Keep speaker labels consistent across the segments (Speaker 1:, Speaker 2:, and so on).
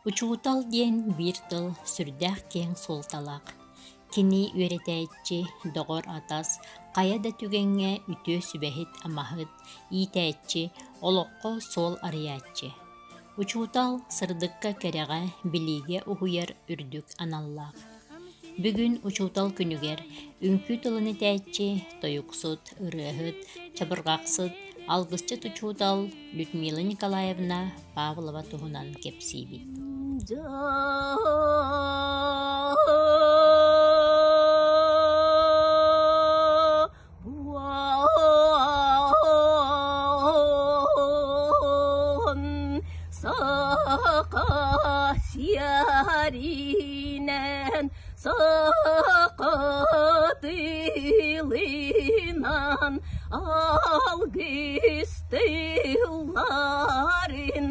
Speaker 1: Учуутал диэн биир тыл сүрдээх киэҥ суолталаах. Кини үөрэтээччи, доҕор-атас, хайа да түгэҥҥэ үтүө сүбэһит-амаһыт, иитээччи, олоххо суол арыйааччы. Учуутал сырдыкка-кэрэҕэ, билиигэ уһуйар үрдүк аналлаах. Бүгүн учуутал күнүгэр үҥкүү тылын этээччи, тойуксут, ырыаһыт, чабырҕахсыт, алгысчыт учуутал Людмила Николаевна Павлова туһунан кэпсиибит.
Speaker 2: Саха сиэринэн саха тылынан алгыс тылларын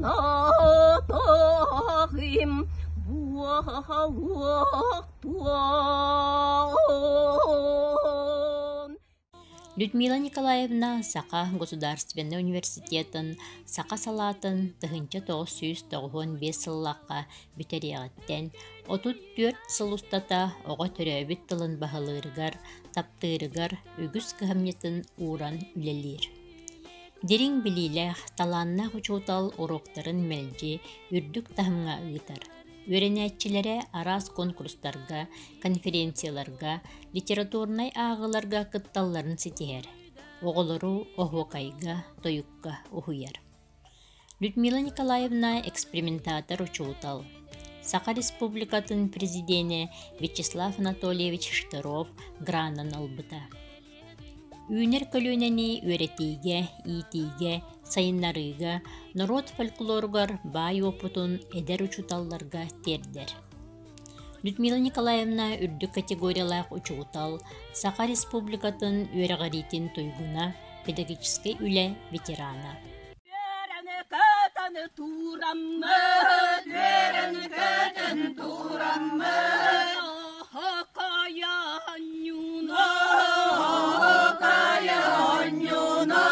Speaker 2: анатаҕым буолуох
Speaker 1: Людмила Николаевна Саха государственнай университетын саха салаатын 1995 сыллаахха бүтэриэҕиттэн 34 сыл устата оҕо төрөөбүт тылын баһылыырыгар, таптыырыгар үгүс кыһамньытын ууран үлэлиир. Дириҥ билиилээх, талааннаах учуутал уруоктарын мэлдьи үрдүк таһымҥа ыытар. Үөрэнээччилэрэ араас куонкурустарга, конференцияларга, литературнай ааҕыыларга кытталларын ситиһэр, оҕолору оһуокайга, тойукка уһуйар. Людмила Николаевна экспериментатор учуутал, Саха Республикатын президенэ Вячеслав Анатольевич Штыров гранын ылбыта. Үүнэр көлүөнэни үөрэтиигэ, иитиигэ, сайыннарыыга норуот фольклоругар баай уопутун эдэр учууталларга тиэрдэр. Людмила Николаевна үрдүк категориялаах учуутал, Саха Республикатын үөрэҕириитин туйгуна, педагогическай үлэ ветерана.
Speaker 2: Үөрэн-көтөн тураммыт, үөрэн-көтөн тураммыт, Оһокойонньуна, оһокойонньуна,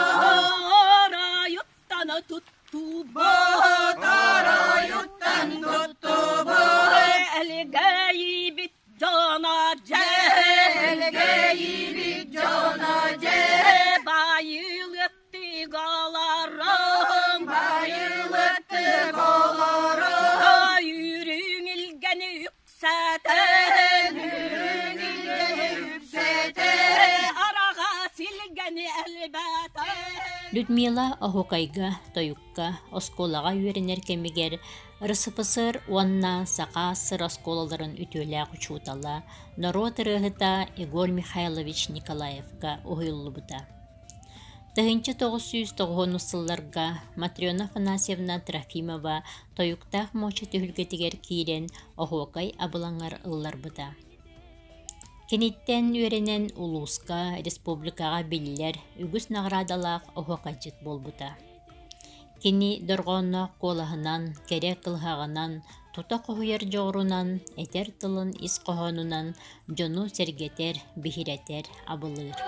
Speaker 2: Оройуттан туттубут, оройуттан туттубут, Элгэйибит дьоно дьэ, элгэйибит дьоно дьэ, Байылыт Тыгаларым, байылыт тыгаларым, Үрүҥ илгэни үксэтэн, үрүҥ илгэни үксэтэн, Араҕас илгэни элбэтэн.
Speaker 1: Людмила оһуокайга, тойукка, оскуолаҕа үөрэнэр кэмигэр РСФСР уонна Саха ССР оскуолаларын үтүөлээх учуутала, норуот ырыаһыта Егор Михайлович Николаевка уһуйуллубута. 1990 сылларга Матрена Афанасьевна Трофимова Тойуктаах Муоча түһүлгэтигэр киирэн оһуокай абылаҥар ылларбыта. Киниттэн үөрэнэн улууска, республикаҕа биллэр үгүс наҕараадалаах оһуокайдьыт буолбута. Кини дорҕоонноох куолаһынан, кэрэ кылыһаҕынан, тута хоһуйар дьоҕурунан, этэр тылын ис хоһоонунан дьону сэргэтэр, биһирэтэр, абылыыр.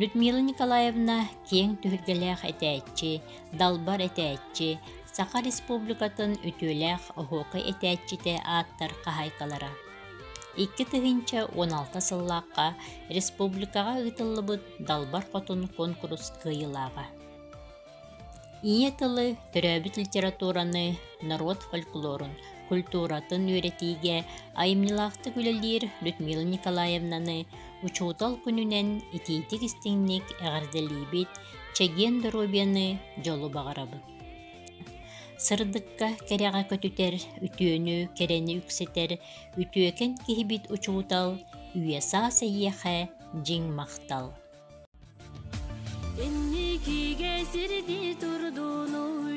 Speaker 1: Людмила Николаевна киэҥ түһүлгэлээх этээччи, далбар этээччи, Саха Республикатын үтүөлээх оһуокай этээччитэ ааттар хаһаайкалара. 2016 сыллаахха республикаҕа ыытыллыбыт Далбар Хотун куонкурус кыайыылааҕа. Ийэ тылы, төрөөбүт литератураны, норуот фольклорун, культуратын үөрэтиигэ айымньылаахтык үлэлиир Людмила Николаевнаны учуутал күнүнэн итиитик-истиҥник эҕэрдэлиибит, чэгиэн доруобуйаны, дьолу баҕарабыт. Сырдыкка кэрэҕэ көтүтэр, үтүөнү, кэрэни үксэтэр үтүөкэн киһибит учуутал, үйэ-саас эйиэхэ дьиҥ махтал.
Speaker 3: Инникигэ сирдии турдуну.